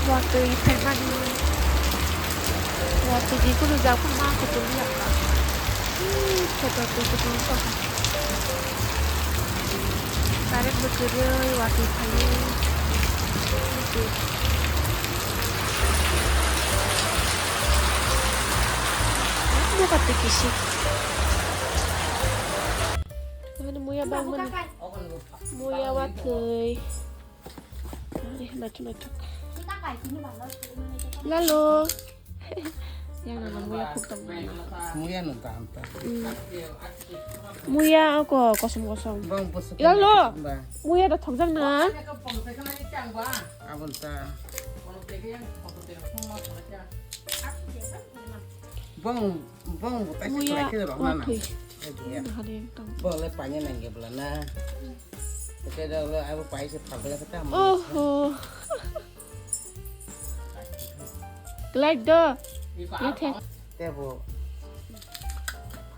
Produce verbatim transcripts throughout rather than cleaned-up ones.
Watwi phaimani. Watwi di kunu jak phano ma kutung ya. Hmm, khe to twi kutung sok. Current bo kwrwi watwi phaiwi. Buka twi kisi. Ani muya bang mani. Muya watwi. Ari, naithok, naithok. Lalo. Yang nana muya khuk tong. Muya no dam ta. Hmm. Muya ako kosom kosom. Bang bosu. Lalo. Ba. Muya da thokjak na. Abon ta. Bang, bang, buka si muya kelai khe rok nana. Watwi. Edi ya. Hari tong. Bang le panya nang ge bla na. Oke, dah, lo, aku pai se phabela kata. Oho. Glad do. Yathe. Tebo.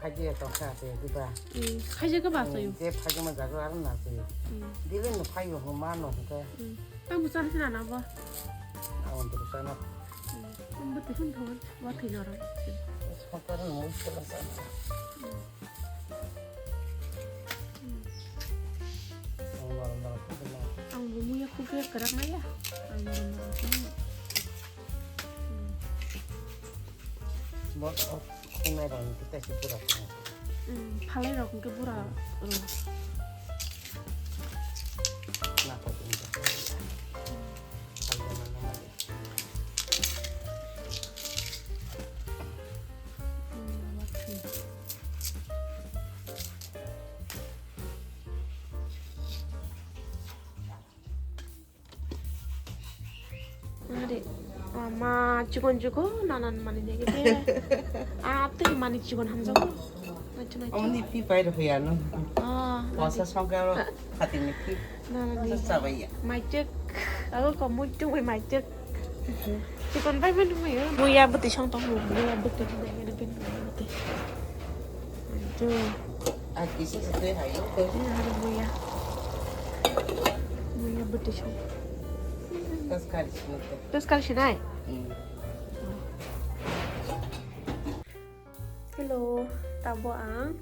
Haji ya tong sa se, di ba? Hmm, haji ke ba sayo? Hmm, je haji ma jago aru na sayo. Hmm. Dile no payo ho ma no ho ke. Hmm. Ang busan sina na ba? Ang busan na. Hmm. Ang buti hun thon, wa thoi na ra. Sokaran mo sila sa. Hmm. Ang norok norok khe na. Ang bo muya khuk khe kwrak maya. Ang norok norok khe. Hmm. Bo khunai rok ni kita si pura khunai. Hmm, phalai rok hwnkhe bura. Hmm. Hmm. Na pa tin ta. Phalai na na. Are, ama chikon chikon nanan mani dege de. Ah, tei mani chikon hamjago. Nacho, nacho. Omni pi pai rw ya no. Ah, kosa nadi. Songke aro khati ni pi. Nana ni. Sa bai ya. Mai chek. Ago ko muchung bai mai chek. Chikon bai mani mai. Muya bwtwi song tong, muya bwtwi hinai gana bin bwtwi. Ajo. A kisa se tei hai ko. Ini hari muya. Muya bwtwi song. Tas kari sini. Tas kari sinai. Hmm. Hello, tabo ang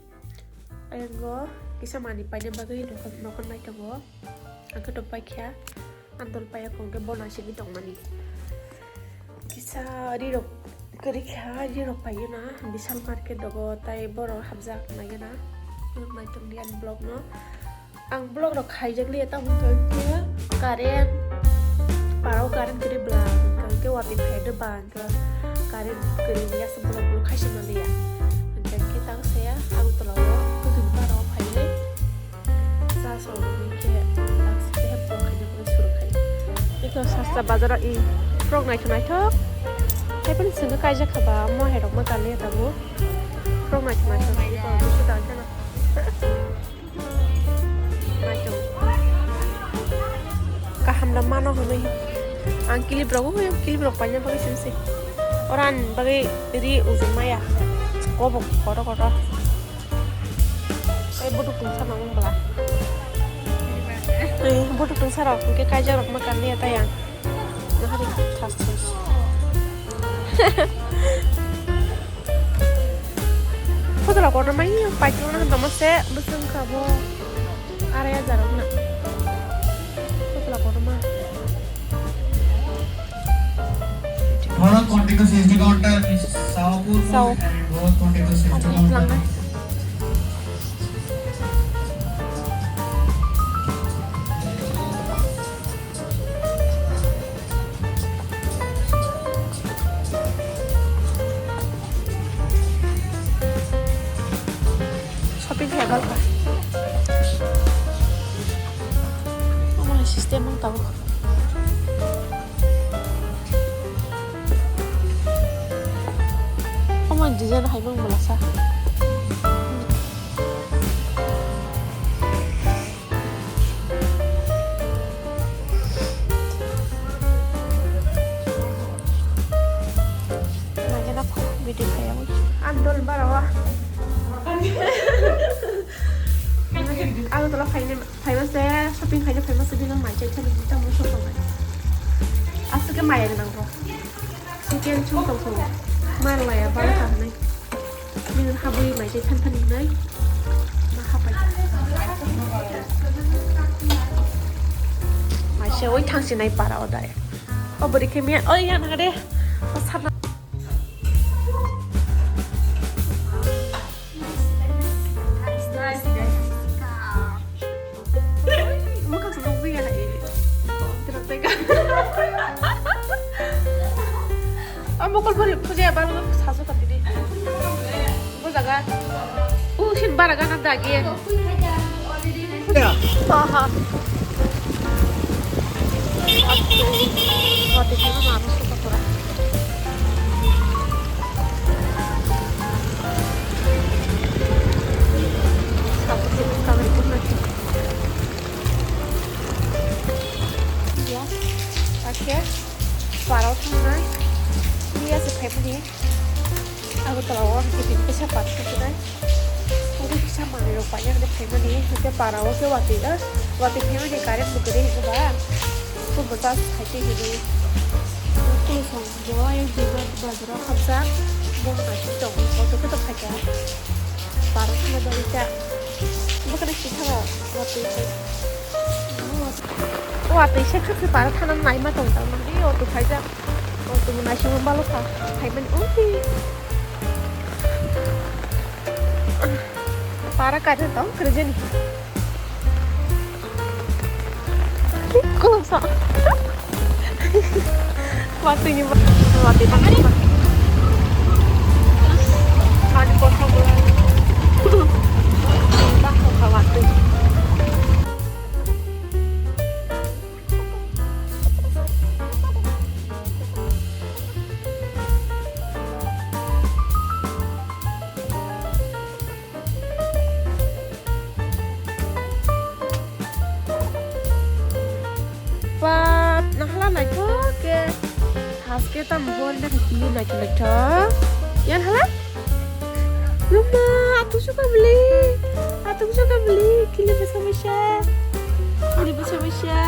ayang go kisa mani paina bagwi nokon, nokon nai tongo. Ang khe to paikha, ang dol paiya kong khe bona simi tongmani. Kisa rirok kwrwi kha, rirok paiyuna Vishal market dogo, tai borok hapjak naiyuna. Ang nai tongdi ani vlog no. Ang vlog rok khaijak liya, tamo hwnkha khe current, parao current kwrwi bwla, hwnkha khe watwi phai rw ba, hwnkha current kwrwi liya se vlog vlog khaisa manliya. Hwnkha khe tang saya Agartala o kwthwini parao phaiwi cha song hwnkhe tang se khe vlog khaina bagwi suru khai. Eko sasta bazar o i frog naithok naithok. Haiphan simi kaijak kha ba, mo hai rok ma kanliya tabuk. Frog naithok naithok. Eko busu dal kheno. Kaham da mano hwnwi ang clip rok, ui, clip rok paina bagwi simi se. Oro ani bagwi ri ujung maya. Kobok kotor kotor. Ai buduk tungsa nang bwla. Ai buduk tungsa rok hwnkhe kaijak rok ma kanliya tei ang. Nahari thas thas. Photola kotorma hi paithago na tongma se bwswng kha bo arai hajar wngna. Photola kotorma. Bharat Contiguous S D counter is Sawapur Sao. And Bharat Contiguous S D counter. Shopping khe gal kha. Omo ni system ang tabuk. Omo ni design hai bang belasa. Nagena kho video khayawi. Ang dol barawa. Ang tola phaina, phaima se shopping khaina phaima se bilang mai chai thani tamo shopping. Aswk khe maya gwnang rok. Second chwng tong thung. Mar maya balo ka hwnwi. Nini habwi mai tei than thani hwnwi. Ma hapai. Mai se oi thang sinai para o dai. O bwrwi khe miya. Oi ya nang de. O sana. Ang mokol bori puja bal sasu kati di. Bo jaga. U sin bara gana dagi. Ha ha. Wati kano mano suka pura. Sasu kiti kami pura. Ya, oke. Parao thangnai. Iya se phaimani. Agartala o kiting kisa park thangnai. Oro kisa manwi rok paina hwnwi phaimani. Hwnkhe parao khe watwi, watwi phaimani current bo kwrwi hwnkhe ba. Phone bo charge khai tei hwnwi. Kulusong bo ayang jibra bazaro khamsa. Bono naising tongo. Auto khe to phaikha. Parao thangna bagwi ta. Bwkhani sithango watwi phai. Watwi se khakhe parao thana naima tong tang nang di auto phaijak. Auto bo naisingma balo kha. Phaimani ongdi. Parao kaisa tong kwrwi jani. Kolomsa. Watwi ni ba-, watwi tong. Mani kosa bola. Bakho kha watwi. Ba, nahala naithok khe. Thaske tamo bo naithok naithok. Yan hala? Luma, atung suka beli. Atung suka beli. Kili besa besa. Kili besa besa.